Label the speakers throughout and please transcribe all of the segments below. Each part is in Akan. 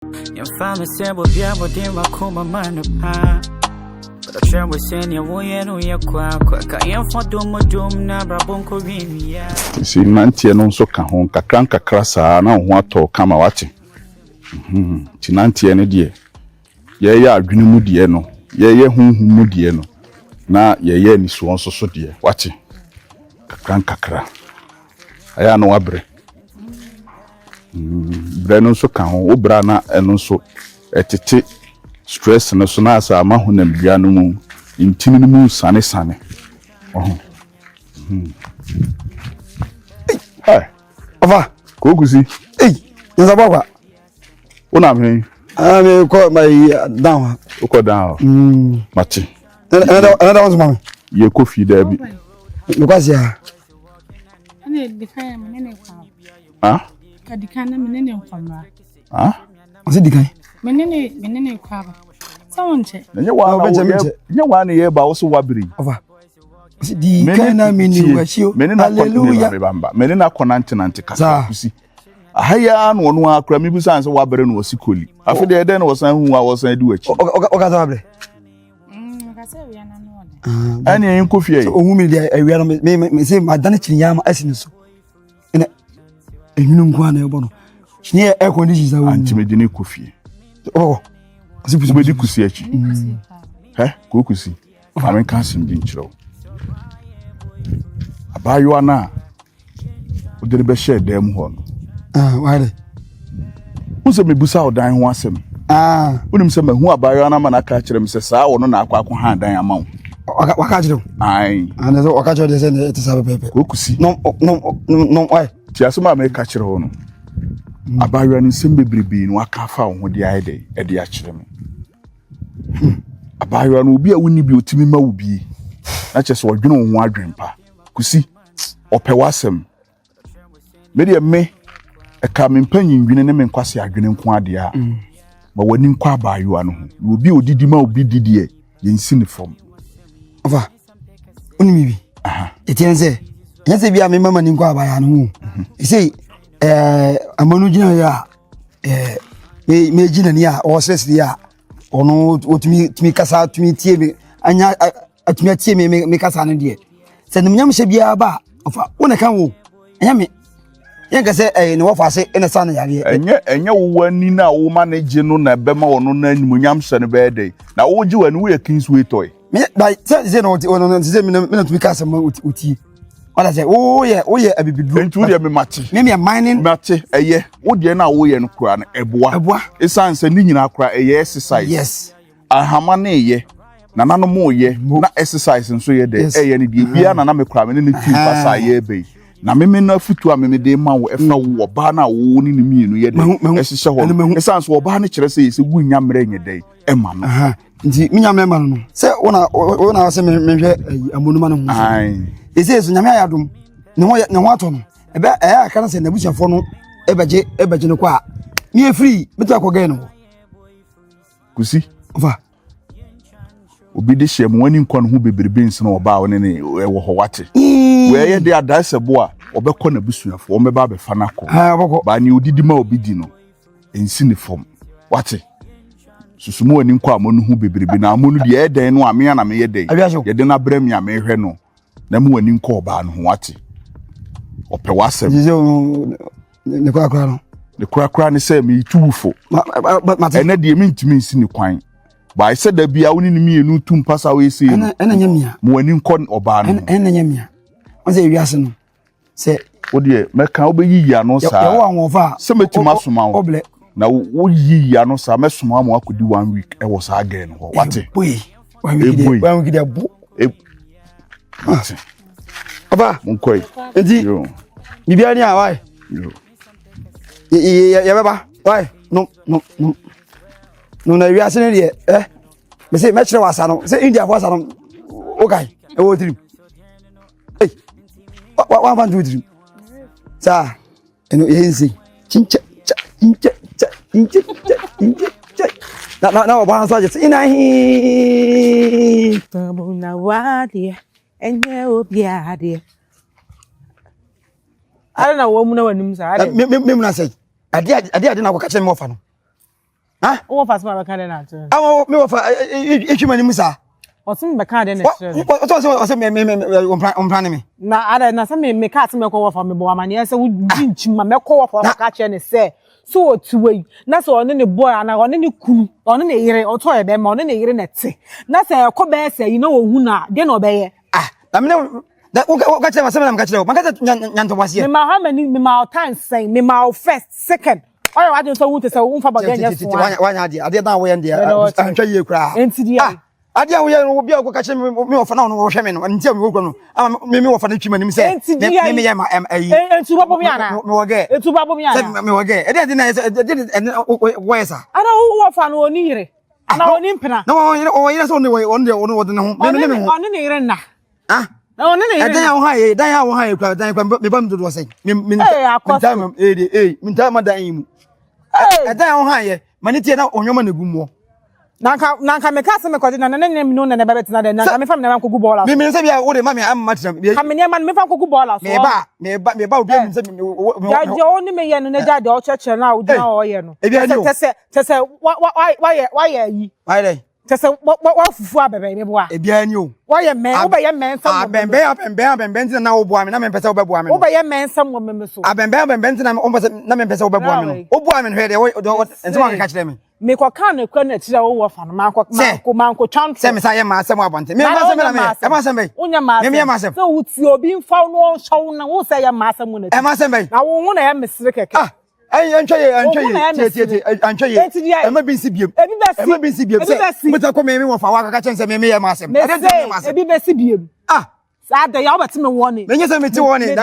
Speaker 1: Yɛmfa me sɛ bobia bɔden wakoma ma no paa. Ɔkyerɛ wo sɛnea woyɛ no yɛ kwakwa. Ka yɛmfa dom dom na abrabɔ nkɔwiawia.
Speaker 2: Nti nanteɛ no nso ka ho nkakra nkakra saa na wo ho atɔ kama wate. Mhm. Nti nanteɛ no deɛ yɛyɛ adwene mu deɛ no, yɛyɛ honhom mu deɛ no, na yɛyɛ anisoɔ nso so deɛ wate. Kakra nkakra. Ɛyɛ a na wabrɛ. Mm, brɛ no nso ka ho. Wo brɛ a na ɛno nso ɛtete stress no so na asɛ ama honamdua no mu ntini no mu sanesane. Ɔho. Mm. Hey.
Speaker 3: Ɔfa.
Speaker 2: Kokusi.
Speaker 3: Ei, nsa bɔ kwa.
Speaker 2: Wo nam he?
Speaker 3: Ah, me kɔ ma yi dan hɔ.
Speaker 2: Wokɔ dan hɔ?
Speaker 3: Mm.
Speaker 2: Mate.
Speaker 3: Ɛnɛ da wɔn so ma me.
Speaker 2: Yɛkɔ fie daabi.
Speaker 3: Mekɔ ase ha.
Speaker 2: Ah?
Speaker 4: Kadikan na mene ne nkɔmra.
Speaker 2: Ah?
Speaker 3: Ɔsɛ dikan.
Speaker 4: Mene ne mene ne kɔ aba. Sɛ wo nkyɛ.
Speaker 2: Na nyɛ waa na wo nyɛ waa na yɛ ba wo so wabere.
Speaker 3: Ɔfa. Ɔsɛ dikan na mene wakyi o.
Speaker 2: Mene na kɔ mene na kɔ nante nante kakra kusi. Aha yi ara na ɔno ara kora mebisa sɛ wabere na ɔsi koli. Afei deɛ ɛdɛn na wɔsan hu a wɔsan di w'akyi.
Speaker 3: Ɔka sɛ wabrɛ.
Speaker 2: Ɛne ɛyɛ nkɔ fie yi.
Speaker 3: Ohun mi deɛ awia no me me sɛ madane kyiniiɛ ama asi ne so. Ɛna enwunu nko ara na ɛbɔ no. Kyiniiɛ air condition sa wɔ mu.
Speaker 2: Anti mede ne kɔ fie.
Speaker 3: Ɔkɔ. Ɔsi kusi.
Speaker 2: Wobɛdi kusi akyi. Hɛ kɔ kusi. Maame nka asɛm bi nkyerɛ wo. Abaayewa no a wode no bɛhyɛɛ dan mu hɔ no.
Speaker 3: Ah, why de?
Speaker 2: Wo sɛ mebusa wo dan ho asɛm.
Speaker 3: Ah.
Speaker 2: Wonim sɛ mahu abaayewa no ama no aka akyerɛ me sɛ saa ɔno na akɔ akɔ han dan ama wo.
Speaker 3: Waka akyerɛ wo?
Speaker 2: Ae.
Speaker 3: Ana sɛ waka kyerɛ deɛ sɛ ɛte saa pɛpɛɛpɛ.
Speaker 2: Kokusi.
Speaker 3: No, no, no, why?
Speaker 2: Ti asɛm a meka kyerɛ wo no, abaayewa no nsɛm bebrebe no waka afa wo ho de ayɛ dɛn ɛde akyerɛ me. Hmm. Abaayewa no obi a wonni bi otumi ma wo bi na kyerɛ sɛ ɔdwene wo ho adwene pa. Kusi, ɔpɛ w'asɛm. Me deɛ me, ɛka me mpanyindwene ne me nkwase adwene nko adeɛ a, mm. ma w'ani nkɔ abaayewa no ho. Na obi a odidi ma obi di deɛ, yɛnsi ne fam.
Speaker 3: Ɔfa, wonim biribi? Ɛteɛ ne sɛ, ɛnyɛ sɛ bi a mema m'ani nkɔ abaayewa no ho. Ɛsei, ɛɛ, amanu gyina yɛ a, ɛɛ, megye n'ani a, ɔresresre a, ɔno ɔtumi tumi kasa tumi tie me anya atumi atie me me kasa no deɛ sɛ nimnyam hyɛ biara ba a ɔfa wo na ka wo ɛnyɛ me yɛn kɛ sɛ ɛyɛ ne wɔfa ase ɛna sa no yareɛ.
Speaker 2: Ɛnyɛ ɛnyɛ wo w'ani na wo ma ne gye no na ɛbɛma ɔno na animuonyam hyɛ no bɛyɛ dɛ na wogye w'ani woyɛ kingsway toy.
Speaker 3: Me ba sɛ sɛ na ɔte ɔno no sɛ me na tumi ka asɛm ma ɔtie ɔda sɛ woyɛ woyɛ abibiduro.
Speaker 2: Nti wodeɛ me mate.
Speaker 3: Me meyɛ mining.
Speaker 2: Mate ɛyɛ wodeɛ no a woyɛ no koraa no ɛboa.
Speaker 3: Ɛboa.
Speaker 2: Ɛsiane sɛ ne nyinaa koraa ɛyɛ exercise.
Speaker 3: Yes.
Speaker 2: Ahama no reyɛ, nananom reyɛ, na exercise nso yɛ dɛ, ɛyɛ no deɛ biara na na me koraa me ne no twi mpa saa yɛreba yi. Na me me no afutuo a me me de ma wo ɛfa wo ɔbaa no a wo ne no mmienu yɛ dɛ ɛhyehyɛ hɔ no. Ɛsiane sɛ ɔbaa no kyerɛ sɛ yɛ sɛ wonnya mmerɛ nyɛ dɛ ɛma no.
Speaker 3: Nti menya mmerɛ ma no no sɛ wo na wo na sɛ mehwɛ amonuma no ho. Ɛsɛ so nyame ayɛ adom ne ho ne ho atɔ no ɛbɛ ɛyɛ aka no sɛ n'abusuafoɔ no ɛbɛgye ɛbɛgye no kɔ a meyɛ free mɛtumi akɔ gɛn no hɔ.
Speaker 2: Kusi.
Speaker 3: Ɔfa.
Speaker 2: Obi de hyɛ mu wani nkɔ ne ho bebrebe nsene ɔbaa a ɔne ne ɛwɔ hɔ wate. Mm. Wɔyɛ de adae sɛ bo a ɔbɛkɔ n'abusuafo wɔn bɛba abɛfa no akɔ.
Speaker 3: Ah,
Speaker 2: Baa nea odidi ma obi di no nsi ne fam wate. Susu mu wani nkɔ amono ho bebrebe na amono deɛ ɛyɛ dɛn no a mea na meyɛ dɛn. Yɛde no abrɛ me a mehwɛ no. Na mu wani nkɔ ɔbaa no ho wate. Ɔpɛ w'asɛm.
Speaker 3: Ne korakora no.
Speaker 2: Ne korakora ne sɛ meretu wo fo. Ɛnɛ deɛ mentumi nsi ne kwan. Bae sɛ da bia wo ne ne mmienu tu mpasa wo ɛsei no.
Speaker 3: Ɛna nyɛ mia.
Speaker 2: Mo ani nkɔ ɔbaa no ho.
Speaker 3: Ɛna nyɛ mia. Wɔn sɛ ewiase no sɛ.
Speaker 2: Wo deɛ mɛka wobɛyiyi ano saa.
Speaker 3: Yɛwɔ ahoɔfɛ a.
Speaker 2: Sɛ mɛtumi asoma wo. Na woyiyi ano saa mɛsoma wo ma wakɔdi one week ɛwɔ saa gɛn no hɔ. Wate.
Speaker 3: Eboye. One week deɛ one week deɛ bo.
Speaker 2: Wate.
Speaker 3: Ɔba.
Speaker 2: Monkɔ yi.
Speaker 3: Nti biribiara ni a wae. Yɛbɛba wae no no no no na wiase no deɛ ɛ mese mɛkyerɛ wɔ asa no sɛ Indiafoɔ asa no wokae ɛwɔ tirim. Ei wamfa nto tirim. Saa. Ɛno yɛ nse kyinkyɛ kyɛ kyinkyɛ kyɛ kyinkyɛ kyɛ kyinkyɛ kyɛ na na na ɔbaa nso agye sɛ ina hii.
Speaker 4: Na wadeɛ ɛnyɛ obi adeɛ. Ada na wɔn mu na wɔn anim saa.
Speaker 3: Me me me mu na sɛ adeɛ adeɛ adeɛ na akɔka kyerɛ me wɔfa no. Ha?
Speaker 4: Wo wɔfa sɛ mabɛka dɛn na akyerɛ no?
Speaker 3: Ama me wɔfa etwi m'anim saa.
Speaker 4: Ɔsɛ mebɛka dɛn na kyerɛ no?
Speaker 3: Ɔsɛ ɔsɛ ɔsɛ me me me ɔmpra ne me.
Speaker 4: Na ada na sɛ me me kaa sɛ mɛkɔ wɔfa mebɔ amaneɛ sɛ wodi nkyim ma mɛkɔ wɔfa wɔfa ka kyerɛ ne sɛ so ɔte wei na sɛ ɔne ne boy anaa ɔne ne kunu ɔne ne yere ɔtɔ yɛ bɛrima ɔne ne yere na ɛte na sɛ ɛkɔ bɛyɛ sɛ yi na ɔhu no a deɛ na ɔbɛyɛ.
Speaker 3: Ah, na mene na wo ka kyerɛ masɛm na meka kyerɛ wo maka sɛ nyantɔboaseɛ.
Speaker 4: Mema how many mema wo time sɛn mema wo first second ɔyɛ w'adwene sɛ wohu te sɛ womfa bɔgɛ nyɛ soa.
Speaker 3: Wanya adeɛ adeɛ na woyɛ deɛ antwa yie koraa.
Speaker 4: Enti deɛ
Speaker 3: ah adeɛ a woyɛ no obi a wokɔka kyerɛ me wɔfa na ɔno wɔhwɛ me no nti a mewɔ kura no ama me me wɔfa no twi m'anim sɛ me meyɛ ma ayi.
Speaker 4: Enti wobɛbɔ me anaa?
Speaker 3: Mewɔ gɛ.
Speaker 4: Enti wobɛbɔ me anaa?
Speaker 3: Sɛ mewɔ gɛ. Ɛdeɛ ade na ɛsɛ ɛde ɛde wɔyɛ saa.
Speaker 4: Ana wo wɔfa no ɔni yere. Ana ɔni mpena.
Speaker 3: Na wɔn yere wɔn yere sɛ ɔne wɔn deɛ ɔne wɔde ne ho.
Speaker 4: Ɔne ne ɔne ne yere nna.
Speaker 3: Ah.
Speaker 4: Na ɔne ne yere.
Speaker 3: Ɛdan a wɔha yɛ dan a wɔha yɛ kura dan kura me ba mi dodoɔ sɛn. Me me ntaa ma ee de ee me ntaa ma dan yi mu. Ɛdan a wɔha yɛ ma ne tie na ɔnyɔma na egu mu.
Speaker 4: Na nka na nka meka sɛ mekɔgye na ne ne no na ne bɛbɛtena dɛ na nka mefa me nneɛma nkɔgu bɔɔla so.
Speaker 3: Me me sɛ bia wo de ma me amma tena.
Speaker 4: Ka me nneɛma no mefa nkɔgu bɔɔla so.
Speaker 3: Me ba me ba me ba obi anim sɛ me
Speaker 4: me. Gya deɛ wo ne me yɛ no na gya deɛ ɔkyerɛkyerɛ no a wogyina hɔ ɔyɛ no.
Speaker 3: Ebi ani o.
Speaker 4: Kyɛ sɛ kyɛ sɛ wa wa wayɛ wayɛ ayi.
Speaker 3: Wayɛ dɛ.
Speaker 4: Kyɛ sɛ wa wa wafufu abɛbɛn me boa.
Speaker 3: Ebi ani o.
Speaker 4: Wayɛ mɛn wobɛyɛ mɛn nsɛm wɔ
Speaker 3: me
Speaker 4: so.
Speaker 3: Abɛnbɛn abɛnbɛn abɛnbɛn ntina na woboa me na mempɛ sɛ wobɛboa me no.
Speaker 4: Wobɛyɛ mɛn nsɛm wɔ me so.
Speaker 3: Abɛnbɛn abɛnbɛn ntina na mempɛ sɛ wobɛboa me no. Woboa me no hwɛ deɛ nsɛm a wɔkeka kyerɛ me.
Speaker 4: Mekɔkaa nokorɛ no akyiri a wowɔ fa no, mankɔ, manko, mankotwa ntorɔ.
Speaker 3: Sɛ mesan yɛ m'asɛm wɔ abɔnten. Me m'asɛm na meyɛ. Ɛma asɛm bɛn?
Speaker 4: Wonyɛ m'asɛm.
Speaker 3: Meyɛ m'asɛm.
Speaker 4: Sɛ wotie obi mfa wo na ɔnhyɛ wo na wo sɛ yɛ m'asɛm wɔ n'akyi.
Speaker 3: Ɛma asɛm bɛn?
Speaker 4: Na wo ho na ɛyɛ mesere kɛkɛ.
Speaker 3: Ah, ɛntwa yie, ɛntwa yie, tie, tie, tie, ɛntwa yie.
Speaker 4: Enti deɛ.
Speaker 3: Ɛma bi nsi biem.
Speaker 4: Ebi bɛsi.
Speaker 3: Ɛma bi nsi biem.
Speaker 4: Ebi bɛsi.
Speaker 3: Sɛ mota kɔ me me wɔfa wakaka kyɛn sɛ me meyɛ m'asɛm.
Speaker 4: Mese, ebi bɛsi biem.
Speaker 3: Ah.
Speaker 4: Saa da yi a wobɛte me wɔne.
Speaker 3: Menye sɛ mete wɔne.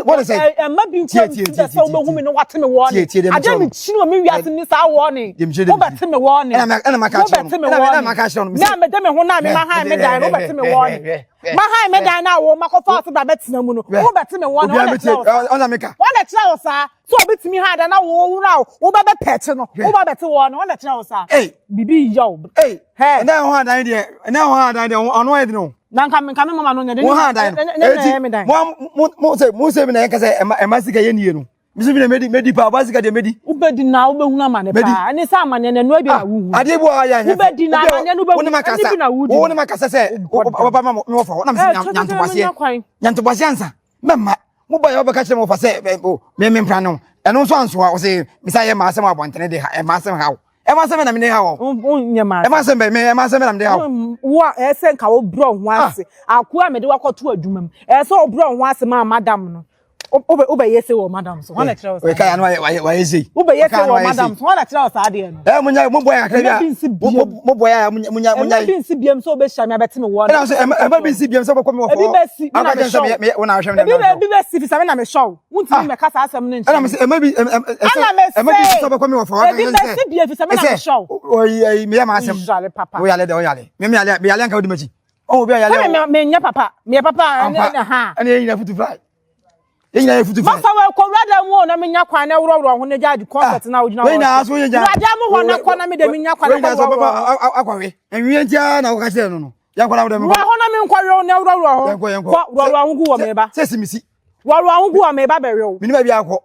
Speaker 3: Wɔne sɛ.
Speaker 4: Ɛma bi nkura mi ti sɛ wobɛhu me no wate me wɔne. Adeɛ me kyini wɔ me wiase ni saa wɔne. Wobɛte me wɔne.
Speaker 3: Ɛna maka kyerɛ no.
Speaker 4: Wobɛte me wɔne. Me a mede me ho na me ma han me dan no wobɛte me wɔne. Ma han me dan na wo makɔfa ase ba bɛtena mu no. Wobɛte me wɔne.
Speaker 3: Wɔne kyerɛ wo saa.
Speaker 4: Wɔne kyerɛ wo saa. Sɛ obi tumi ha dan na wo wo na wo ba bɛpɛkye no. Wo ba bɛte wɔne. Wɔne kyerɛ wo saa. Bibi yɛ wo.
Speaker 3: Ɛnna ɛho adan deɛ ɛnna ɛho adan deɛ ɔno ayɛ den o.
Speaker 4: Na nka nka me mama no nyɛ de.
Speaker 3: Wo ha dan no. Eti mo mo mo sɛ mo sɛ mi na yɛn kasa ɛma ɛma sika yɛ nie no. Mi sɛ mi na medi medi paa ɔba sika deɛ medi.
Speaker 4: Wobɛdi na wobɛhunu amane paa. Ɛne sɛ amaneɛ no ɛnoa bi na wohu.
Speaker 3: Adeɛ bi wɔ ha yɛ anyɛ fɛ.
Speaker 4: Wobɛdi na amaneɛ no wobɛhu.
Speaker 3: Wo ne ma kasa.
Speaker 4: Ɛne bi na wodi.
Speaker 3: Wo ne ma kasa sɛ ɔbɛba ma me wɔ fa hɔ. Na me sɛ nyantoboaseɛ. Nyantoboaseɛ ansa. Mɛma. Mo ba yɛ ɔbɛka kyerɛ mo fa sɛ me me mpra no. Ɛno nso ansoa ɔsɛ misa yɛ maa asɛm abɔntene de ha ɛma asɛm ha wo. Ɛma asɛm na mede ha wo.
Speaker 4: Wonyɛ maa.
Speaker 3: Ɛma asɛm bɛ me ɛma asɛm na mede ha wo.
Speaker 4: Wo a ɛsɛ nka wo brɛ ho ase. Akoa a mede wakɔto adwuma mu. Ɛsɛ wo brɛ ho ase ma madam no. Wobɛyɛ se wɔ madam so. Hwan na kyerɛ wo saa?
Speaker 3: Ɔka ya no wayɛ wayɛ sei.
Speaker 4: Wobɛyɛ se wɔ madam so. Hwan na kyerɛ wo saa adeɛ no?
Speaker 3: Ɛ munya mo bɔ ya kakra bi a. Mo bɔ ya munya munya.
Speaker 4: Ɛma bi nsi biam sɛ wobɛhyia me abɛte me wɔ.
Speaker 3: Ɛna so ɛma bi nsi biam sɛ wobɛkɔ me wɔ fɔ.
Speaker 4: Ebi bɛsi me na mehwɛ
Speaker 3: wo.
Speaker 4: Ebi ebi bɛsi fi sɛ me na mehwɛ wo. Wontumi mmɛka saa asɛm no nkyerɛ.
Speaker 3: Ɛna mese ɛma bi
Speaker 4: ɛna mese
Speaker 3: ɛma bi nsi sɛ wobɛkɔ me wɔ fɔ.
Speaker 4: Ebi bɛsi biam fi sɛ me na mehwɛ wo.
Speaker 3: Oyi ayi meyɛ m'asɛm.
Speaker 4: Yale papa.
Speaker 3: Wo yale dɛ wo yale. Me me yale me yale anka wodi m'akyi. Ɔwɔ bi a yale.
Speaker 4: Sɛ me menyɛ papa. Meyɛ papa ɛne ha.
Speaker 3: Ɛna yɛ nyina futu fly. Yɛn nyinaa yɛ futu fɛ.
Speaker 4: Masa wɔ kɔ wura mu o na menya kwan na worɔworɔ ho na gya di concert na wogyina hɔ.
Speaker 3: Wei nyinaa so yɛ gya.
Speaker 4: Wura mu hɔ na kɔ na me de menya kwan na kɔ worɔworɔ
Speaker 3: ho. Akɔwe. Nwie nti ara na wɔka kyerɛ no no. Yɛn kɔ na wodɛ me.
Speaker 4: Wura hɔ na me nkɔ wew na worɔworɔ ho.
Speaker 3: Yɛn kɔ yɛn kɔ.
Speaker 4: Kɔ worɔworɔ ho gu wɔ me ba.
Speaker 3: Sɛ si me si.
Speaker 4: Worɔworɔ ho gu wɔ me ba bɛwew.
Speaker 3: Mini baabi akɔ.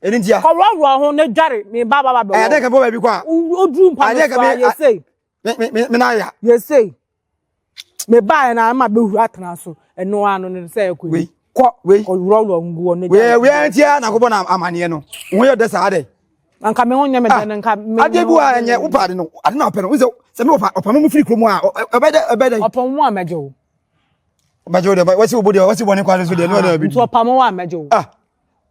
Speaker 3: Ɛni ntia.
Speaker 4: Kɔ worɔworɔ ho na dware me ba ba ba bɛwew.
Speaker 3: Ɛyɛ dɛ ka bɔ baabi kɔ a.
Speaker 4: Oduru mpa no so a yɛsei.
Speaker 3: Me me me na ya.
Speaker 4: Yɛsei. Me baeɛ na ama bɛhuru atena so ɛno ano no sɛ ɛkɔ yi kɔ
Speaker 3: wei
Speaker 4: ɔworɔworɔ ngu hɔ no
Speaker 3: wei wei ntia na akɔbɔ na amaneɛ no ho yɛ dɛ saa dɛ
Speaker 4: nka me ho nyɛ me dɛ no nka me
Speaker 3: adeɛ bi wɔ a ɛnyɛ wo paade no ade na ɔpɛ no sɛ sɛ me wɔpa ɔpa mo firi kurom a ɛbɛ dɛ ɛbɛ dɛ
Speaker 4: ɔpɔ mo a mɛgye wo
Speaker 3: mɛgye wo deɛ wɔsi wo bo deɛ wɔsi bɔne kwan so deɛ no ɛdɛ bi
Speaker 4: nti ɔpa mo a mɛgye wo
Speaker 3: ah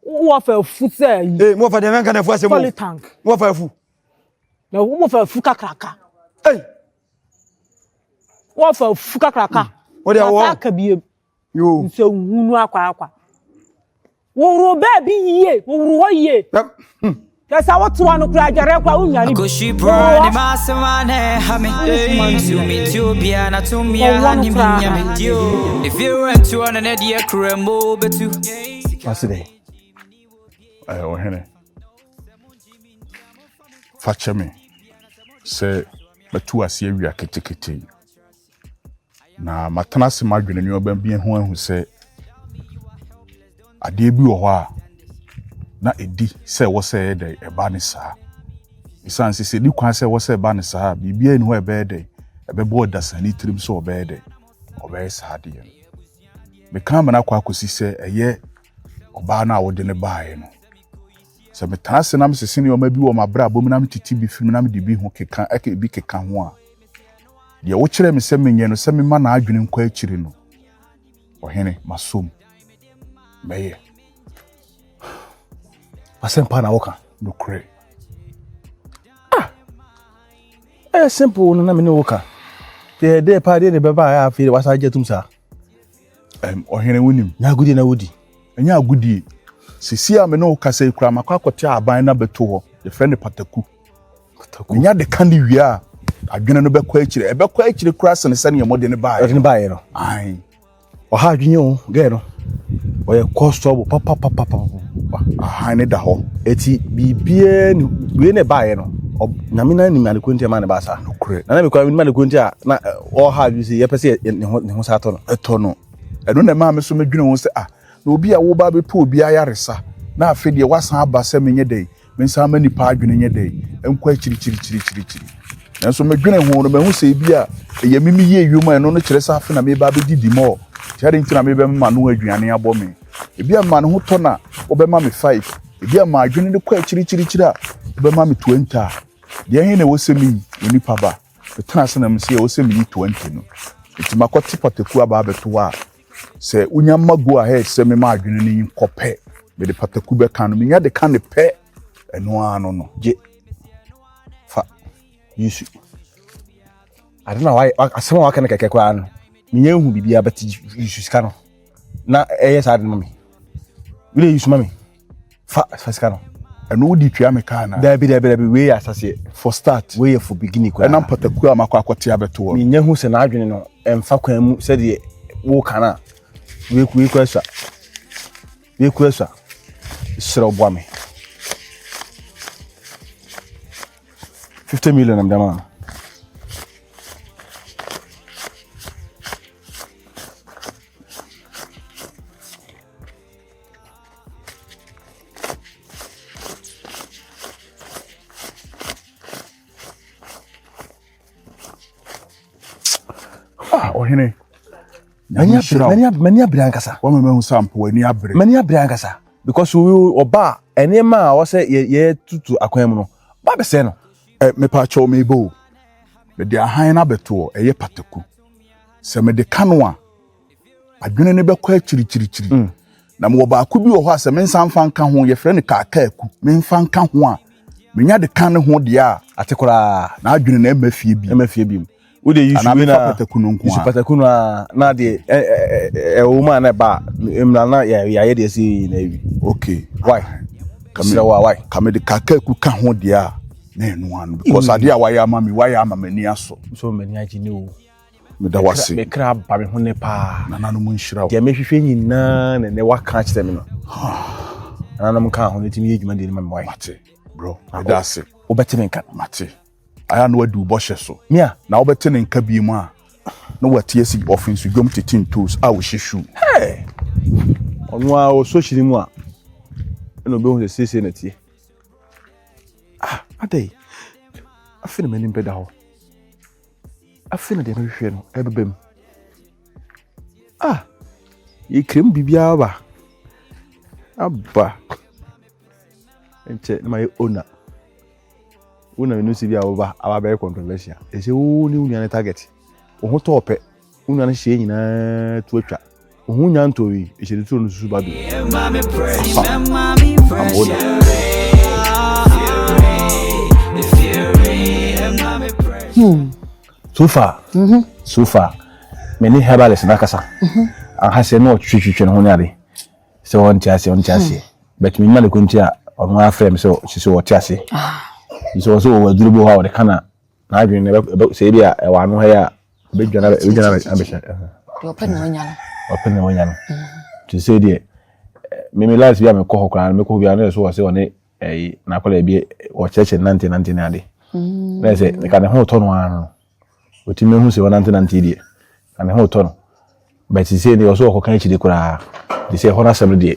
Speaker 4: wo wɔfa afu sɛ yi
Speaker 3: ee mo wɔfa deɛ mɛnka na afu asɛm o
Speaker 4: poly tank
Speaker 3: mo wɔfa afu
Speaker 4: na wo wɔfa afu kakraka
Speaker 3: ei
Speaker 4: Wɔfa afu kakraka.
Speaker 3: Hmm. Wo deɛ wɔ.
Speaker 4: Aka biem.
Speaker 3: Yoo.
Speaker 4: Nsɛnhunu akwa akwa. Wɔworo baabi yie. Wɔworo hɔ yie.
Speaker 3: Hmm.
Speaker 4: Kyɛ sɛ wote hɔ no koraa adwareɛ koraa wonwane bi.
Speaker 2: Ɔse dɛ, Ɔhene, fa kyɛ me sɛ matu ase awia ketekete yi. Na matena ase madwene nneɛma bi ho ahu sɛ adeɛ bi wɔ hɔ a na ɛdi sɛ ɛwɔ sɛ ɛyɛ dɛ ɛba ne saa. Ɛsiane sɛ sɛ ɛdi kwan sɛ ɛwɔ sɛ ɛba no saa a, biribiara nni hɔ a ɛbɛyɛ dɛn, ɛbɛbɔ ɔdasani tirim sɛ ɔbɛyɛ dɛn, ɔbɛyɛ saa adeɛ no. Meka amena akɔ akɔsi sɛ ɛyɛ ɔbaa no a wode no baeɛ no. Sɛ metena ase na mesese nneɛma bi wɔ m'abrabɔ mu na metete bi firi mu na mede bi ho keka, ɛka bi keka ho a, deɛ wokyerɛ me sɛ menyɛ no, sɛ mema n'adwene nkɔ akyiri no, ɔhene, masom. Mɛyɛ.
Speaker 5: Asɛmpa na woka.
Speaker 2: Nokorɛ.
Speaker 5: Ah! Ɛyɛ simple no na me ne wo ka. Deɛ deɛ paa deɛ ne bɛba a afei wasa agye atum saa.
Speaker 2: Um, ɔhene wonim.
Speaker 5: Nyɛ agodie na wodi.
Speaker 2: Ɛnyɛ agodie. Sisi a me ne wo kasa yi koraa makɔ akɔte aban no abɛto hɔ. Yɛfrɛ no pataku.
Speaker 5: Pataku.
Speaker 2: Menya de ka ne wie a adwene no bɛkɔ akyire. Ɛbɛkɔ akyire koraa sene sɛdeɛ mode no baeɛ.
Speaker 5: Ɔde no baeɛ no.
Speaker 2: Ae.
Speaker 5: Ɔha adwene o, girl no. Ɔyɛ cause trouble papapapapa.
Speaker 2: Ahan ne da hɔ.
Speaker 5: Eti biribiara ni wei na ɛbaeɛ no. Nyame na nim ade nti ɛma ne ba saa.
Speaker 2: Nokorɛ.
Speaker 5: Na na mekura menim ade nti a na ɔha adwene sɛ yɛpɛ sɛ ne ho ne ho saa tɔ no.
Speaker 2: Ɛtɔ no. Ɛno na ɛmaa me so medwene ho sɛ ah na obi a woba abɛpɛ obi ayaresa na afei deɛ wasan aba sɛ menyɛ dɛn Mensan mma nnipa adwene nyɛ dɛn nkɔ akyirikyirikyirikyiri. Nanso medwene ho no, mahu sɛ ebi a ɛyɛ me meyɛ ewiem a ɛno no kyerɛ sɛ afe na meba abɛdidi mɔ. Nti adɛn nti na mebɛma m'ano aduane abɔ me? Ebi a mma ne ho tɔ na wobɛma me five. Ebi a ma adwene no kɔ akyirikyirikyiri a wobɛma me 20 a. Deɛ he na ɛwɔ sɛ meyi, onipa ba? Metena ase na mese ɛwɔ sɛ meyi 20 no. Nti makɔte pataku aba abɛto hɔ a Sɛ wonya ma go ahead sɛ mema adwene no nkɔ pɛ, mede pataku bɛka no, menya de ka ne pɛ, ɛno ara no no.
Speaker 5: Gye fa yesu ade na wayɛ asɛm a waka no kɛkɛ koraa no menya ehu biribiara bɛte yesu sika no na ɛyɛ saa de ma me wode yesu ma me fa fa sika no.
Speaker 2: Ɛno wode tua me kaa na.
Speaker 5: Dabi dabi dabi wei yɛ asaseɛ.
Speaker 2: For start.
Speaker 5: Wei yɛ for beginning koraa.
Speaker 2: Ɛnam pataku a makɔ akɔte abɛto hɔ.
Speaker 5: Menya hu sɛ n'adwene no ɛmfa kwan mu sɛdeɛ woka no a wei wei kura sua wei kura sua serɛ boa me 50 million na mede ama no.
Speaker 2: Ah, ɔhene.
Speaker 5: M'ani abere ankasa.
Speaker 2: Wama mahu sɛ ampa w'ani abere.
Speaker 5: M'ani abere ankasa because ɔba a nneɛma a ɔsɛ yɛtutu akwan mu no ba bɛsɛ no.
Speaker 2: Ɛ mepa kyɛw meba o. Mede ahan no abɛto ɛyɛ pataku. Sɛ mede ka no a adwene no bɛkɔ akyirikyirikyiri mm. Na mewɔ baako bi wɔ hɔ a sɛ mensa mfa nka ho yɛfrɛ no kaakaaku memfa nka ho a menya de ka ne ho deɛ a
Speaker 5: ate koraa
Speaker 2: na adwene na ɛma fie bi
Speaker 5: ɛma fie bi mu wode yusu wei na
Speaker 2: pataku no nko
Speaker 5: yusu pataku no a na deɛ ɛwɔ mu a na ɛba mmra na yɛayɛ deɛ sɛ na awi
Speaker 2: okay
Speaker 5: why srɛ wo a why
Speaker 2: ka mede kaakaaku ka ho deɛ a na ɛno ano because adeɛ a wayɛ ama me wayɛ ama m'ani asɔ
Speaker 5: so m'ani agye ne o
Speaker 2: Meda wo ase.
Speaker 5: Me kra ba me ho nnɛ paa.
Speaker 2: Nananom nhyira wo.
Speaker 5: Deɛ mehwehwɛ nyinaa na nnɛ waka akyerɛ me no. Nananom ka ho no tumi yɛ adwuma deɛ no ma me wae.
Speaker 2: Mate, bro. Meda ase.
Speaker 5: Wobɛte me nka.
Speaker 2: Mate. Ayɛ na wadi wo bɔhyɛ so.
Speaker 5: Mia.
Speaker 2: Na wobɛte ne nka bi mu a na wate asi ɔfenso dwom tete ntoos a wɔhyɛ shoe.
Speaker 5: Hey! Ɔno a ɔsɔ hyiri mu a ɛna ɔbɛhu sɛ seesei na tie. Ah, adɛn? Afei na m'anim bɛda hɔ. Afei na deɛ mehwehwɛ no ɛbɛba mu. Ah! Yɛkura mu biribiara aba. Aba. Nkyɛ na mayɛ owner. Wo na menim sɛ bi a woba aba abɛyɛ controversial. Ɛsɛ wo ne wo nua no target. Wo ho tɔɔ pɛ. Wo nua no hyeɛ nyinaa to atwa. Wo ho nya ntɔɔ yi, ɛhyɛ ne turo no susu ba bio.
Speaker 2: I'm owner.
Speaker 5: So far, mm -hmm. so far, me ne herbalist no akasa. Mm -hmm. Aha sɛ na ɔtwetwetwe ne ho ne ade. Sɛ ɔnte aseɛ, ɔnte aseɛ. But me ma ne ko nti a ɔno afrɛ me sɛ sɛ ɔte ase. Sɛ ɔsɛ ɔwɔ aduro bi hɔ a ɔde ka na n'adwene no ɛbɛ sɛ ebi a ɛwɔ ano ha yi a ɛbɛdwane abɛ ɛbɛdwane abɛ abɛhyɛ.
Speaker 6: Deɛ ɔpɛ na wanya no.
Speaker 5: Ɔpɛ na wanya no. Te sɛ deɛ mimi last bi a mekɔ hɔ koraa no mekɔ hɔ bi a na ɛso wɔ sɛ ɔne ɛyi n'akɔla bi ɔkyerɛkyerɛ nante nante ne ade. Na ɛsɛ nka ne ho tɔ no ara no ɔtumi ehu sɛ ɔnante nante deɛ na ne ho tɔ no. But sɛ deɛ ɔso ɔkɔka akyire koraa te sɛ ɛhɔ no asɛm no deɛ.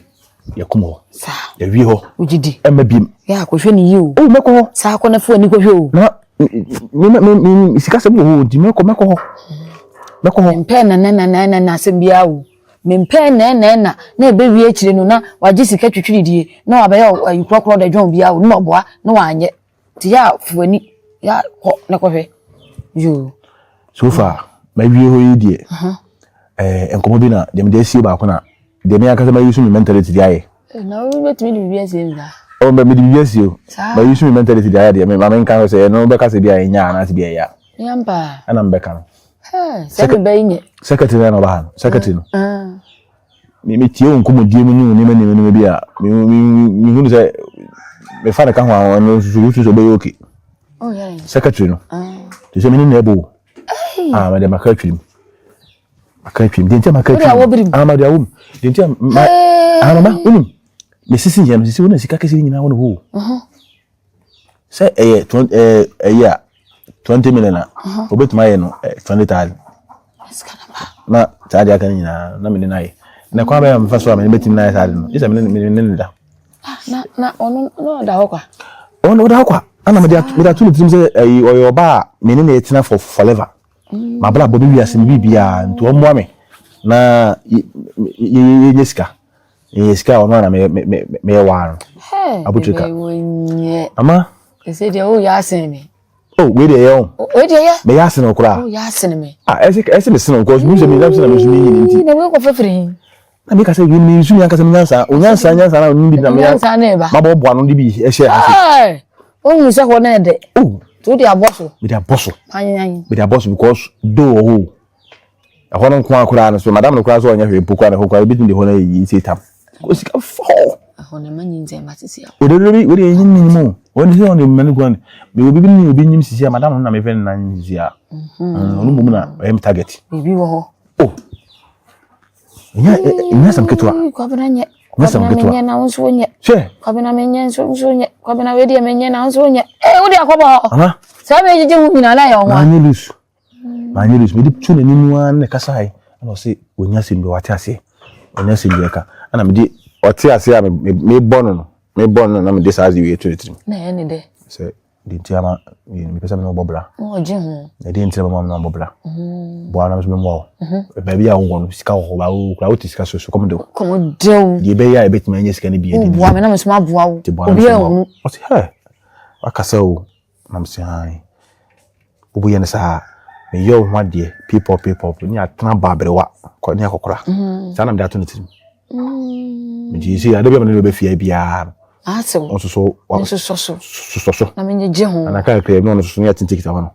Speaker 5: Yɛkum hɔ. Saa. Yɛwie hɔ.
Speaker 6: Wogye di.
Speaker 5: Ɛmma biem.
Speaker 6: Yɛ a kɔhwɛ ne yie o.
Speaker 5: O mɛkɔ hɔ.
Speaker 6: Saa kɔ na fo ani kɔhwɛ o.
Speaker 5: Na me me me me sikasɛm wɔ hɔ o nti mɛkɔ mɛkɔ hɔ. Mɛkɔ hɔ.
Speaker 6: Mempɛ nanananana asɛm biara o. Mempɛ nɛɛnɛɛna na ɛbɛwie akyire no na wagye sika twitwiridie na wabɛyɛ ayi korɔkorɔ da dwɔn biara o na waboa na wanyɛ. Nti yɛ a fo w'ani yɛ a kɔ na kɔhwɛ. Yoo.
Speaker 5: So far mawie hɔ yi deɛ ɛɛ nkɔmɔ bi na deɛ mede asie baako na deɛ me ankasa ma use me mentality de ayɛ.
Speaker 6: Na wo bɛtumi de biribi asie nsa.
Speaker 5: Oh mɛ mede biribi asie o. Ma use me mentality de ayɛ deɛ me ma menka hɔ sɛ ɛno bɛka sɛ bi a ɛnyɛ anaasɛ bi a ɛyɛ a.
Speaker 6: Yampa.
Speaker 5: Ɛna mebɛka no.
Speaker 6: Sɛ mebɛyi nyɛ.
Speaker 5: Secretary na ɔba ha no secretary no. Me metie wo nkɔmmɔdie mu ne wo nneɛma nneɛma nneɛma bi a mehunu sɛ mefa no ka ho a ɔno nso wosu sɛ ɔbɛyɛ okay. Secretary no. Te sɛ me ne na ɛbɔ o. Ah, mede maka atwirim. Maka atwirim. Deɛ nti a maka atwirim. Ah, mede awom. Deɛ nti a ma ah mama wonim. Mesisi yɛ no sisi wo na sika kɛse nyinaa wɔ ne hɔ o. Sɛ ɛyɛ ɛɛ ɛyɛ a 20 million a obetumi ayɛ no 20,000. Na saa deɛ aka no nyinaa na mene no ayɛ. Na kwan bɛyɛ a mefa so a mene bɛtumi no ayɛ saa de no. Gye sɛ mene mene ne da.
Speaker 6: Ah, na na ɔno na ɔda hɔ kwa.
Speaker 5: Ɔno ɔda hɔ kwa. Ana mede ato mede ato ne tirim sɛ ɛyi ɔyɛ ɔbaa a mene na ɛtena for forever. Mm. Mabrabɔ me wiase me biribiara nti ɔmmoa me na yɛnyɛ sika. Yɛnyɛ sika a ɔno ana meyɛ meyɛ waa no. Abutrika. Ama.
Speaker 6: Ɛsɛ deɛ woyɛ asen me.
Speaker 5: Oh, wei deɛ yɛ o.
Speaker 6: Wei deɛ yɛ.
Speaker 5: Meyɛ asen o koraa.
Speaker 6: Woyɛ asen me.
Speaker 5: Ah, ɛsɛ ɛsɛ me sen o because mi sɛ mi nam sɛ na mi nso mi nyi ne nti.
Speaker 6: Na wei kɔ fɛfiri hin.
Speaker 5: Na mi ka sɛ wei mi nso mi ankasa mi nyansa o nyansa nyansa na mi bi na mi
Speaker 6: nyansa na ɛba.
Speaker 5: Ma bɔ bɔ ano de bi ɛhyɛ ha
Speaker 6: se. Ohun sɛ hɔ na ɛdɛ.
Speaker 5: Oh.
Speaker 6: To de abɔ so.
Speaker 5: Mi de abɔ so.
Speaker 6: Panyan.
Speaker 5: Mi de abɔ so because do wɔ hɔ o. Ɛhɔ no nko ara koraa no so madam no koraa so ɔnyɛ hwee mpo koraa na ɛhɔ koraa ebetumi de hɔ no ayɛ yie sɛ tam. Osika fɔ.
Speaker 6: Ɛhɔ no ma nyinsɛn ba sisi a.
Speaker 5: Ododoro bi wode ɛnyim nyim o. Wɔn sɛ ɔne mmani kwan. Me obi bi ne obi nyim sisi a madam no na mefɛ no na nyim sisi a. Mhm. Ɔno mmom na ɔyɛ me target.
Speaker 6: Biribi wɔ hɔ.
Speaker 5: Oh. Ɛnyɛ ɛnyɛ asɛm ketewa.
Speaker 6: Kwabena nyɛ.
Speaker 5: Nyɛ asɛm ketewa.
Speaker 6: Menyɛ na wo nso wonyɛ.
Speaker 5: Hwɛ.
Speaker 6: Kwabena menyɛ nso nso nyɛ. Kwabena wei deɛ menyɛ na wo nso wonyɛ. Ee wode akɔbɔ hɔ.
Speaker 5: Ama.
Speaker 6: Saa megyegye ho nyinaa na ɛyɛ wo ho a.
Speaker 5: Maanyɛ loose. Manyɛ loose. Mede to n'anim ara na ɛkasae. Ɛna ɔse ɔnya asɛm bi wate aseɛ. Ɔnya asɛm bi ɛka. Ɛna mede ɔte aseɛ a mebɔ no no. Mebɔ no na mede saa ade wei to ne tirim.
Speaker 6: Na ɛyɛ ne dɛ.
Speaker 5: Sɛ deɛ nti ama mepɛ sɛ me ne wo bɔ bra.
Speaker 6: Na ɔgye ho.
Speaker 5: Na deɛ nti na bɛma me ne wo bɔ bra. Boa na me nso mɛmoa wo. Baabi a wowɔ no sika wɔ hɔ ba wo kura wote sika so so kɔm de wo.
Speaker 6: Kɔm de wo.
Speaker 5: Deɛ ɛbɛyɛ a yɛbɛtumi anya sika no bi adi.
Speaker 6: Woboa me na me nso maboa wo. Obi anhunu.
Speaker 5: Ɔse hɛ wakasa o. Na mese aane. Woyɛ no saa a, meyɛ wo ho adeɛ pipɔ pipɔ ne atena ba aberewa kɔ ne akɔkora. Mm. Saa na mede ato ne tirim. Mm. Nti sɛ ade bi a mene no bɛfia biara no.
Speaker 6: Asew.
Speaker 5: Ɔnsoso
Speaker 6: ɔnsosɔ so.
Speaker 5: Sosɔ so.
Speaker 6: Na menye gye ho.
Speaker 5: Ana kakra bi na ɔno soso ne atente kita hɔ no.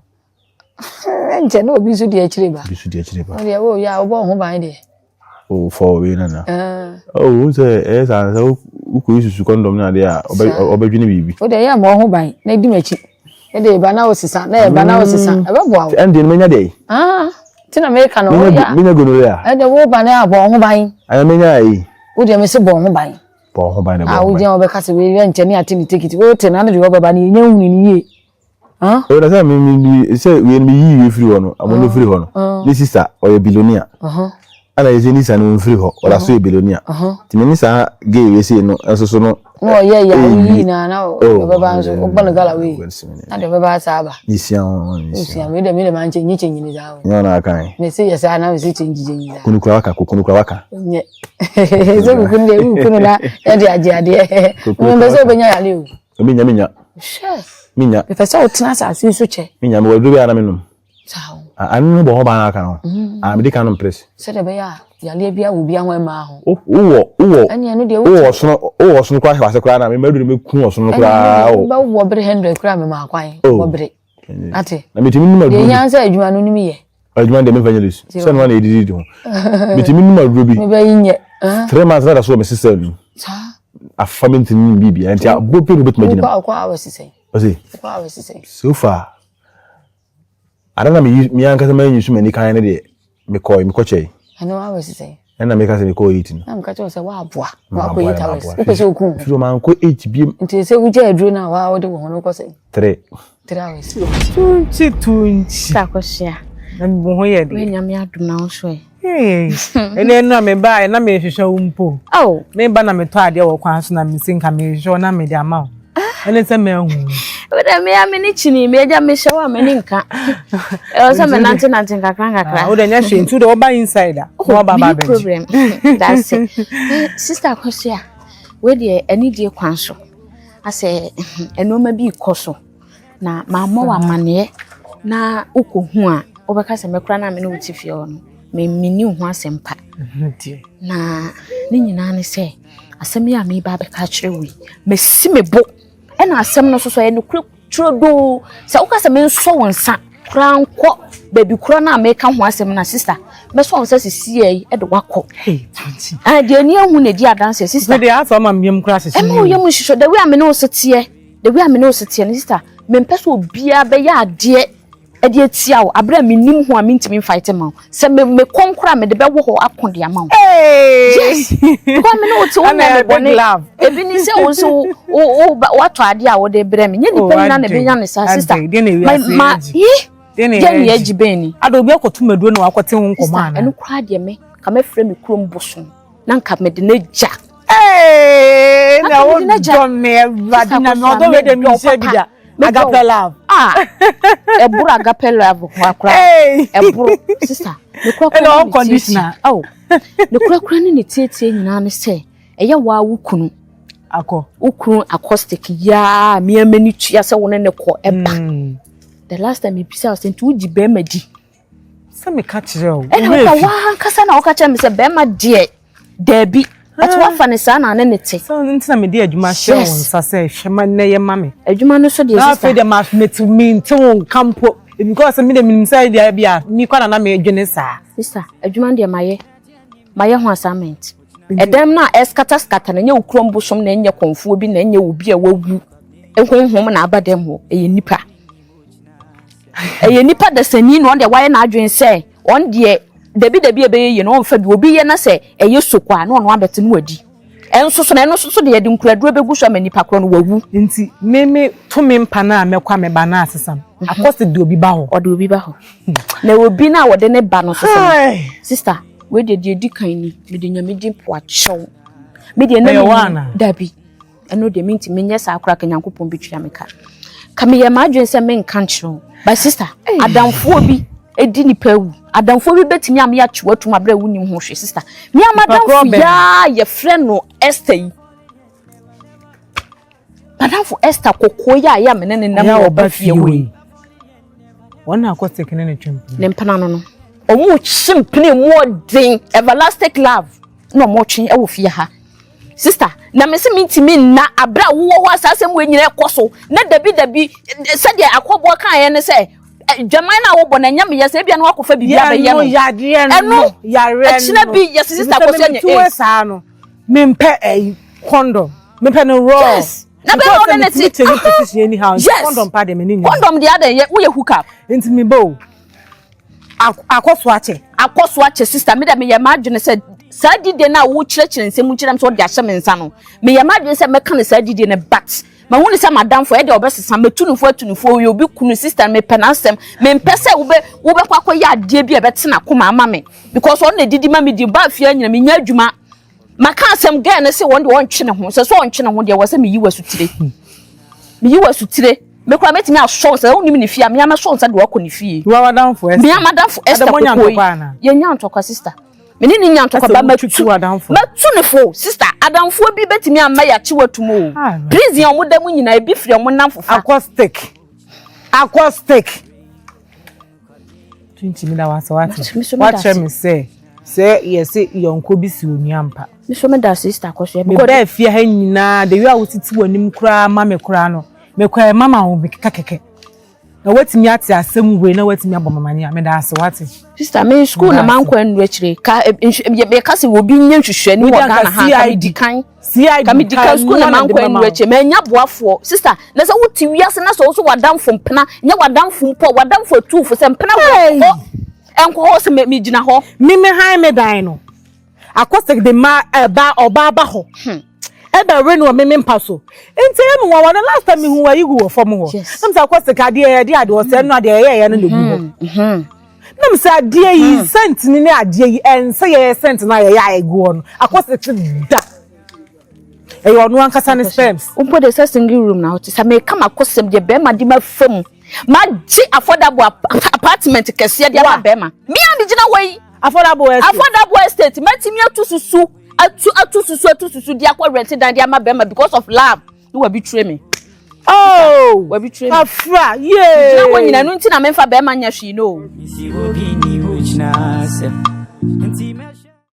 Speaker 6: Nkyɛ na obi nso di akyire ba.
Speaker 5: Obi nso di akyire ba.
Speaker 6: Wo deɛ wo yɛ a wobɔ ho ban deɛ.
Speaker 5: Oh, for wei na na. Oh, wo sɛ ɛyɛ saa sɛ wokɔ yi susu kɔndɔm ne adeɛ a ɔbɛdwene biribi.
Speaker 6: Wo deɛ yɛ mmɔ ho ban na di m'akyi. Ɛde ba na wosesa na ɛba na wosesa mm. ɛbɛboa wo.
Speaker 5: Ɛnde no menya deɛ.
Speaker 6: Ah, ti na meka no.
Speaker 5: Menya gonorrhea.
Speaker 6: Ɛde wo ba na abɔ ho ban.
Speaker 5: Ɛna menya ayi.
Speaker 6: Wo deɛ mese bɔ ho ban.
Speaker 5: Bɔ ho ban na bɔ ho ban.
Speaker 6: Ah, wo gyina wɔbɛka sɛ wei yɛ nkyɛn ne ate ne tekiti. Wo te na ne deɛ wɔbɛba ne yɛnya hunu ne yie.
Speaker 5: Huh? Na sɛ me me sɛ wei no meyi wie firi hɔ no ɔmo no firi hɔ no ne sista ɔyɛ bilonia ɛna yɛ sɛ ne sista no mfiri hɔ ɔda so yɛ bilonia nti me ne saa gay wei sei no nso so no
Speaker 6: na ɔyɛ yɛ a woyi na na ɔbɛba nso wobɔ no gala wei na deɛ ɔbɛba saa aba
Speaker 5: ne sia ho
Speaker 6: ne sia me deɛ me deɛ mankyɛ nye kyɛ nyini saa o
Speaker 5: nyɛ ɔna aka
Speaker 6: me se yɛ saa na me se kyɛ nyi kyɛ nyi saa
Speaker 5: kunu kura waka kunu kura waka
Speaker 6: nyɛ sɛ kukunu deɛ wukunu na yɛde agye adeɛ mempɛ sɛ wobɛnya yale o
Speaker 5: Menya menya.
Speaker 6: Hwɛ.
Speaker 5: Menya.
Speaker 6: Mepɛ sɛ wotena asase yi so kyɛ.
Speaker 5: Menya mewɔ aduro bi a na menom.
Speaker 6: Saa o.
Speaker 5: Ano no bɔ hɔ ban aka ho.
Speaker 6: Mm.
Speaker 5: Ah mede kan nom press.
Speaker 6: Sɛdeɛ ɛbɛyɛ a yareɛ bi awɔ bi ho ɛmaa ho.
Speaker 5: Wowɔ wowɔ.
Speaker 6: Ɛne ɛno deɛ
Speaker 5: wowɔ ɔsono wowɔ ɔsono koraa hyɛ wase koraa na mema aduro no mɛku ɔsono no koraa o.
Speaker 6: Ɛne wobɛwɔ bere 100 koraa mema kwan wɔ bere. Ate.
Speaker 5: Na metumi nom aduro.
Speaker 6: Deɛ hia sɛ adwuma no nim yɛ.
Speaker 5: Adwuma deɛ memfa nyɛ list. Sɛ no na ɛdidi di ho. Metumi nom aduro bi.
Speaker 6: Mebɛyi nyɛ.
Speaker 5: 3 months na da so wɔ me sister no.
Speaker 6: Saa.
Speaker 5: Afa me ntini mu biribiara nti aboɔ pɛ na obɛtumi agyina mu.
Speaker 6: Wokɔ hours sɛn?
Speaker 5: Ɔse.
Speaker 6: Wokɔ hours sɛn?
Speaker 5: So far ada na meyi me ankasa manyi so m'ani kan no deɛ mekɔe mekɔkyɛe.
Speaker 6: Ɛno hours sɛn?
Speaker 5: Ɛna meka sɛ mekɔɔ 8 no.
Speaker 6: Na meka kyerɛ wo sɛ woaboa na wakɔ 8 hours. Wopɛ sɛ woku wo ho.
Speaker 5: Firi mankɔ 8 biem.
Speaker 6: Nti sɛ wogya aduro no a waa wode wo ho no wokɔ sɛn?
Speaker 5: 3.
Speaker 6: 3 hours.
Speaker 4: Tunkyi tunkyi.
Speaker 7: Sakɔhyia.
Speaker 4: Na wo ho yɛ deɛ.
Speaker 7: Wei nyame adom na wo nso ɛ.
Speaker 4: Ɛnɛ ɛnu a mebaeɛ na mehwehwɛ wo mpo.
Speaker 6: Oh.
Speaker 4: Meba na metɔ adeɛ wɔ kwan so na mesi nka mehwehwɛ wo na mede ama wo. Ɛne sɛ mahu.
Speaker 6: Wode me a me ne kyini me agya mehyɛ wo a m'ani nka. Ɛwɔ sɛ menante nante nkakra nkakra.
Speaker 4: Ah, wode nyɛ hwee nti wode wɔba inside a.
Speaker 6: Oh,
Speaker 4: Na wɔba ba
Speaker 6: menni problem. That's it. Eh, Sister Akosua, wei deɛ anidie kwan so. Asɛ nneɛma bi rekɔ so. Na mammɔ wo amanneɛ na wokɔhu a, wobɛka sɛ me koraa na me ne wo te fie hɔ no, me menni wo ho asɛm pa. Na ne nyinaa ne sɛ, asɛm yi a mereba abɛka akyerɛ wo yi, masi me bo. Ɛna asɛm no nso so ɛyɛ nokorɛ turodoo. Sɛ woka sɛ mensɔ wo nsa koraa nkɔ baabi korɔ no a meka ho asɛm no a, sista, mɛsɔ wo nsa sisiɛ yi de wakɔ. Ah, deɛ ani ahu na ɛdi adanseɛ, sista. Ɛma wo yam nhyehyɛ, the way a me ne wo so teɛ. The way a me ne wo si teɛ no, sister, mempɛ sɛ obiara bɛyɛ adeɛ de atia wo abere a menim ho a mentumi mfight ma wo. Sɛ me me kɔn koraa mede bɛwɔ hɔ ako de ama wo. Yes! Because me ne wo te wo nyɛ me bɔne. Ebi ni sɛ wo nso wo wo watɔ adeɛ a wode brɛ me. Nyɛ nipa nyinaa na ebenya ne saa, sister. Ma ma yi deɛ ne yɛgye bɛn ni.
Speaker 4: Ada obi akɔto maduro na wakɔte ho nkɔmɔ ana?
Speaker 6: Sister, ɛno koraa deɛ me ka mɛfrɛ me kurom bosom. na nka mede no agya.
Speaker 4: Ee, na wo dɔ me awurade na me ɔdɔ wei de me nhyɛ bi da. Agape love.
Speaker 6: Ah, ɛboro agape love ho akora. Ɛboro sista. Ne kurakura ne ne tietie. Oh, ne kurakura ne ne tietie nyinaa ne sɛ ɛyɛ waa wo kunu.
Speaker 4: Akɔ.
Speaker 6: Wo kunu acoustic yaa mmea mani tua sɛ wo ne ne kɔ ɛba. Hmm. The last time ebisa sɛ nti wogye bɛrima di.
Speaker 4: Sɛ meka kyerɛ wo.
Speaker 6: Ɛna woka wankasa na woka kyerɛ me sɛ bɛrima deɛ daabi. But ah. wafa ne saa na ne ne te.
Speaker 4: Sɛ nti na mede adwuma hyɛ wo nsa sɛ hwɛ ma nnɛ yɛ ma me.
Speaker 6: Adwuma no so deɛ
Speaker 4: sista. Na afei deɛ ma mete me nte wo nka mpo. Because me deɛ menim sɛ deɛ bi a mi kɔ na na medwene saa.
Speaker 6: Sista, adwuma no deɛ mayɛ. Mayɛ ho assignment. Ɛdɛm no a ɛskata skata no ɛnyɛ wo kurom bosom na ɛnyɛ kɔnfoɔ bi na ɛnyɛ obi a wawu. Honhom na aba dɛm hɔ. Ɛyɛ nipa. Ɛyɛ nipa dasani na ɔno deɛ wayɛ n'adwene sɛ ɔno deɛ dabi dabi ɛbɛyɛ yie no ɔnfa bi obi yɛ na sɛ ɛyɛ soko a na ɔno abɛte no wadi ɛnso so na ɛno nso so deɛ yɛde nkuraduro bɛgu so ama nipa korɔ no wawu.
Speaker 4: Nti me me to me mpa no a mɛkɔ a mɛba no asesa no mhm. akɔsi de obi ba hɔ.
Speaker 6: Ɔde obi ba hɔ na obi no a wɔde ne ba no so so no sista wei deɛ deɛ edi kan ni mede nyame di mpo akyɛw me deɛ na me dabi. Ɛno deɛ mentumi nyɛ saa koraa ka Nyankopɔn bɛtua me ka. Ka meyɛ m'adwene sɛ menka nkyerɛ wo. But sister, adamfoɔ bi ɛdi nipa awu. Adamfoɔ bi bɛtumi ama yɛakye watum aberɛ a wonim ho hwee sister. Me ama adamfo yaa yɛfrɛ no Esther yi. Madamfo Esther kɔkɔɔ yi a yɛ a me ne ne nam wɔ ɔba fie hɔ yi.
Speaker 4: Wɔn na akɔ sek ne ne twem.
Speaker 6: Ne mpena no no. Ɔmo kye mpena mu ɔden everlasting love na ɔmo twe ɛwɔ fie ha. Sister, na me se mentumi nna abere a wowɔ hɔ a saa asɛm wei nyinaa ɛkɔ so na dabi dabi sɛdeɛ akɔboɔ kaeɛ ne sɛ dwaman no a wobɔ no ɛnyɛ meyɛ sɛ ebia na wakɔfa biribi abɛyɛ no
Speaker 4: ɛno
Speaker 6: ɛkyena bi yɛse sister kɔ sɛ nyɛ
Speaker 4: saa no mempɛ ɛyi condom mempɛ no raw
Speaker 6: yes na bɛrɛ ɔne ne te
Speaker 4: yes condom pa deɛ m'ani nyɛ
Speaker 6: condom deɛ adɛn yɛ woyɛ hook up
Speaker 4: nti mebɔ o Akɔ so akyɛ.
Speaker 6: Akɔ so akyɛ sister me dɛ meyɛ m'adwene sɛ saa didie no a wokyerɛkyerɛ nsɛm mu kyerɛ me sɛ ɔde ahyɛ me nsa no meyɛ m'adwene sɛ mɛka no saa didie no but mahu ne sɛ madamfo ɛdeɛ ɔbɛsesa mɛtu no fo atu no fo ɔyɛ obi kunu sister no mepɛ n'asɛm mempɛ sɛ wobɛ wobɛkɔ akɔyɛ adeɛ bi a ɛbɛte n'akoma ama me because ɔno na ɛdidi ma me di ba afie anyina menya adwuma Maka asɛm girl no se wɔn deɛ ɔntwe ne ho sɛ sɛ ɔntwe ne ho deɛ wɔ sɛ meyi w'asutire meyi w'asutire me koraa mɛtumi asɔ wo sɛ wonim ne fie a mea mɛsɔ wo nsa de wakɔ ne fie mea madamfo Esther koko yi yɛnya ntɔkwa sister me ne ne nya ntɔkwa ba matu matu ne fo sister adamfoɔ bi bɛtumi ama yɛakye watum o prison a wɔn da mu nyinaa ebi firi wɔn nam fofa
Speaker 4: acoustic acoustic Tuntum meda wo ase wate. Wakyerɛ me sɛ sɛ yɛse yɔnko bi si onua mpa.
Speaker 6: Me so meda sister kɔ so.
Speaker 4: Mebɛɛ fie ha nyinaa the way a wotete w'anim koraa ma me koraa no mekɔɛ mama wo mekeka kɛkɛ. Na watumi ate asɛm wei na watumi abɔ mamane a meda ase wate.
Speaker 6: Sister me school na mankɔ anuru akyire ka yɛka sɛ obi nyɛ nhwehwɛni wɔ Ghana ha ka medi kan.
Speaker 4: CID
Speaker 6: Ka medi kan school na mankɔ anuru akyire manya boafoɔ. Sister na sɛ wote wiase na sɛ wo so w'adamfo mpena nyɛ w'adamfo mpo a w'adamfo atuufo sɛ mpena wɔ hɔ ɛnkɔ hɔ sɛ megyina hɔ.
Speaker 4: Me me han me dan no akɔsɛ de ma ɛba ɔbaa ba hɔ hmm. ɛbɛ we no wɔ me me mpa so nti ɛyɛ me nwanwa the last time mehu ayi gu wɔ fam hɔ ɛm sɛ akɔsɛ ka adeɛ ɛde adeɛ ɔsɛ no adeɛ ɛyɛ ɛyɛ no na egu hɔ hmm, hmm. Na me sɛ adeɛ yi hmm. sɛnt ni ne adeɛ yi ɛnsɛ yɛyɛ sɛnt no a yɛyɛ a ɛgu hɔ no akɔsɛ te da. Ɛyɛ ɔno ankasa ne sperms.
Speaker 7: Wompo de sɛ single room na wote sɛ meka makɔsɛm deɛ bɛrima de ma fam magye affordable apartment kɛseɛ de ama bɛrima me a megyina hɔ yi
Speaker 4: affordable estate
Speaker 7: affordable estate mɛtumi atu susu atu atu susu atu susu de akɔ rent dan de ama bɛrima because of love ne wabi tire me
Speaker 4: oh
Speaker 7: wabi tire me
Speaker 4: afra yee
Speaker 7: gyina hɔ nyina no nti na memfa bɛrima nyɛ hwee no.